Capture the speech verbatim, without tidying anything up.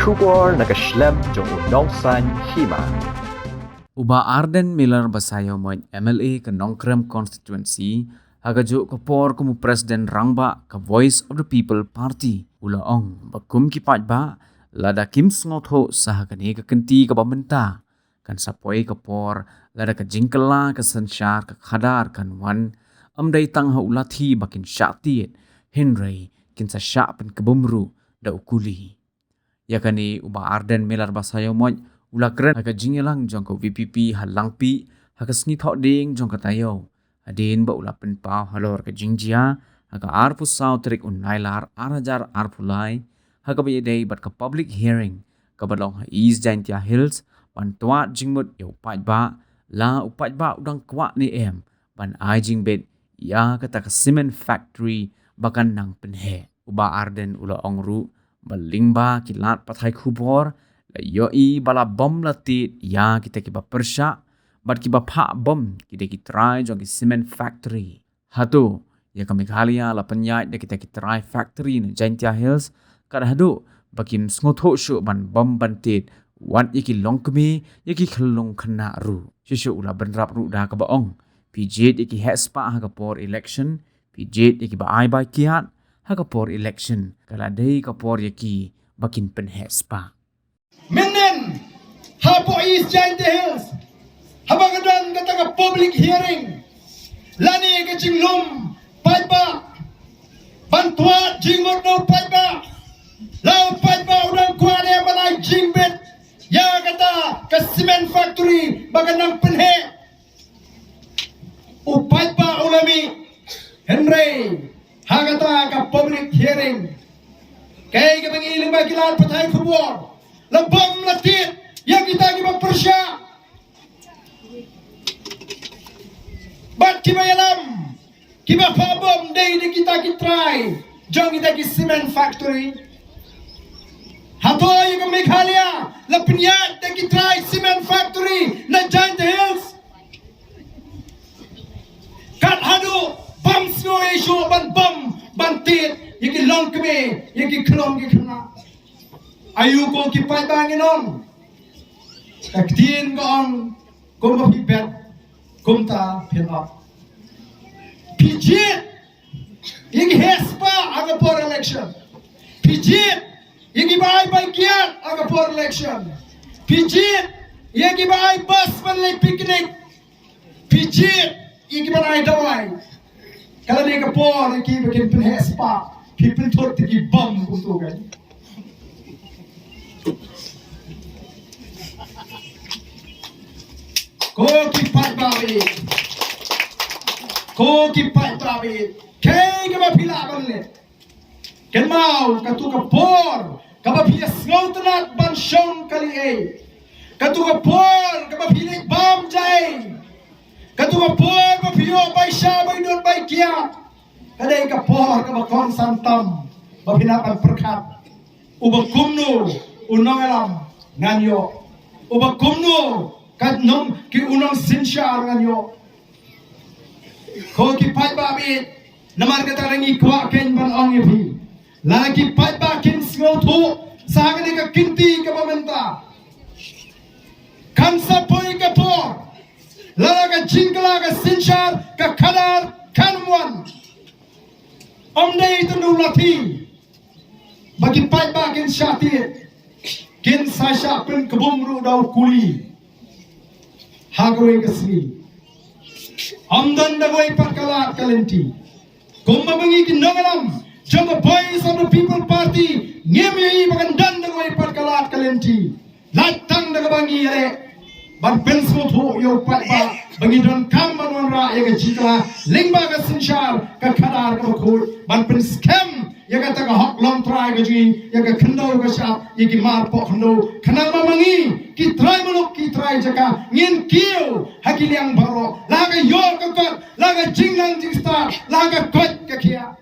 Khubor na ka shlem jong u Nongsaiñ Hima. U Bah Ardent Miller Basaiawmoit, M L A ka Nongkrem Constituency, ha kajuh ka por kum u President Rangbah ka Voice of the People Party, u la ong ba kum ki paidbah, lada kim sngewthuh sha kane ka kynti kaba mynta, kan sa poi ka por lada ka jingkylla ka synshar ka khadar kan wan, ym dei tang ha u lathi ba kin shah tied, hynrei kin sa shah pynkbum ruh da u kuli. Ïa kane u Bah Ardent Miller Basaiawmoit u la kren ha ka jingïalang jong ka V P P ha Langpih ha ka sngi Thohdieng jong ka taïew, hadien ba u la pynpaw halor ka jingjia ha ka arphew saw tarik u Nailar ar hajar arphew lai, ha kaba ïadei bad ka public hearing kaba long ha East Jaintia Hills, ban twad jingmut ïa u paidbah, la u paidbah u dang kwah ne em ban ai jingbit ïa kata ka cement factory ba kan nang pynheh. U Bah Ardent u la ong ruh ba lyngba ki lad pathai khubor la ïohi ba la bom la tied ïa kita kiba pyrshah bad kiba phah bom ki dei ki trai jong ki cement factory. Hato ïa ka Meghalaya la pynïaid da kita ki trai factory na Jaintia Hills, kat haduh ba kim sngewthuh shuh ban bom ban tied, wat ïa ki longkmie, ïa ki khyllung khynnah ruh. Shisha u la bynrap ruh da kaba ong, phi jied ïa ki heh spah ha ka por election, phi jied ïa kiba ai bai kiad ha ka por election, ka la dei ka por ïa ki ba kin pynheh spah. Mynnin hapoh East Jaintia Hills, haba ka don kata ka public hearing lane ka jinglum paidbah, ban twad jingmut na u paidbah, la u paidbah u dang kwah ne ban ai jingbit ïa kata ka cement factory ba kan nang pynheh. U paidbah u la mih, hynrei ha kata ka public hearing, kaei kaba ngi lyngba ki lad pathai khubor, la bom la tied ïa kita kiba pyrshah bad kiba ïalam, kiba phah bom dei da kita ki trai jong kita ki cement factory. Hato ïa ka Meghalaya la pynïaid da ki trai cement factory na Jaintia Hills? Kat haduh bam sngew ïa shuh ban bom ban tied ïa ki longkmie, ïa ki khyllung ki khynnah. Aïu ko ki paidbah ngin ong? Ka ktien ka ong, kumba phi bet, kumta phin ot. Phi jied ïa ki heh spah ha ka por election. Phi jied ïa kiba ai bai kiad ha ka por election. Phi jied ïa kiba ai bus ban leit picnic. Phi jied ïa kiba ai dawai. Ka la dei ka por ïa ki ba kin pynheh spah, phi pynthut ïa ki bom kumto kan. Ko ki paidbah, ko ki paidbah, kaei kaba phi lah ban leh? Kynmaw, kato ka por kaba phi ïa sngewtynnat ban shong kali ei, kato ka por kaba phi leit bam jai, kato ka por ba phi ïoh bai sha bai dud bai kiad, ka dei ka por kaba kongsan tam ba phi lah ban pyrkhat, uba kumno u nongïalam ngan ïoh, uba kumno ka nong ki u nongsynshar ngan ïoh. Ko ki paidbah, namar kata ngi kwah kein ban ong ïa phi, lada ki paidbah kin sngewthuh sha kane ka kynti kaba mynta, kan sa poi ka por lada ka jingkylla ka synshar ka khadar kan wan. Ym dei tang da u lathi ba ki paidbah kin shah tied, kin sa shah pynkbum ruh da u kuli ha kawei ka sngi. Ym don da kawei pat ka lad ka lynti. Kumba ma ngi ki nongïalam jong ka Voice of the People Party, ngim ïohi ba kan don da kawei pat ka lad ka lynti. Lait tang da kaba ngi ïaleh ban pynsngewthuh ïa u paidbah ba ngi donkam ban wanrah ïa ka jingkylla lyngba ka synshar ka khadar kaba khuid, ban pynskhem ïa kata ka hok longtrai ka jong ngi, ïa ka khyndew ka shyiap, ïa ki mar poh khyndew, khnang ba ma ngi ki trai muluk ki trai jaka ngin kiew ha ki liang baroh, la ka ïoh ka kot, la ka jingnang jingstad, la ka koit ka khiah.